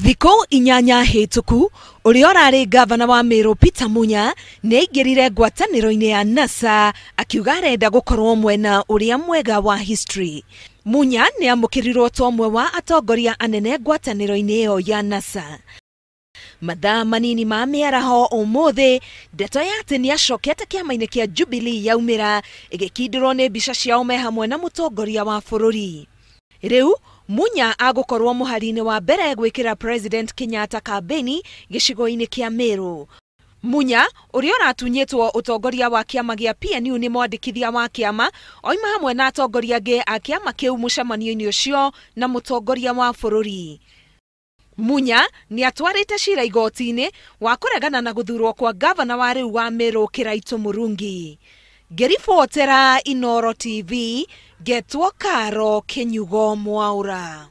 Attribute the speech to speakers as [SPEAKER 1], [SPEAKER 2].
[SPEAKER 1] Thikũ 8 hĩtũku ũrĩa ũrarĩ ngavana wa Meru Peter Munya nĩ aingĩrire ngwatanĩro-inĩ ya NASA akiuga arenda gũkorwo mwena ũrĩa mwega wa history. Munya nĩ amũkĩrirwo ta ũmwe wa atongoria anene ngwatanĩro-inĩ ĩyo ya NASA. Mathaa manini ma mĩaraho ũmũthĩ, ndeto ya atĩ nĩ acokete kĩama-inĩ kĩa Jubilee yaumĩra ĩgĩkindĩrwo nĩ mbica ciao me hamwe na mũtongoria wa bũrũri. Rĩu Munya agũkorwo mũhari-inĩ wa mbere gwĩkĩra President Kenyatta kambĩni gĩcigo-inĩ kĩa Meru. Munya ũrĩa ũratunyĩtwo ũtongoria wa kĩama gĩa PNU nĩ mwandĩkithia wa kĩama oima hamwe na atongoria angĩ a kĩama kĩu mũcemanio-inĩ ũcio na mũtongoria wa bũrũri. Munya nĩ atwarĩte cira igoti-inĩ wa kũregana na gũthurwo kwa gavana wa rĩu wa Meru Kĩraitũ Mũrungi. Ngĩribotera Inooro TV, ngetwo Karo Kĩnyugo Mwaura.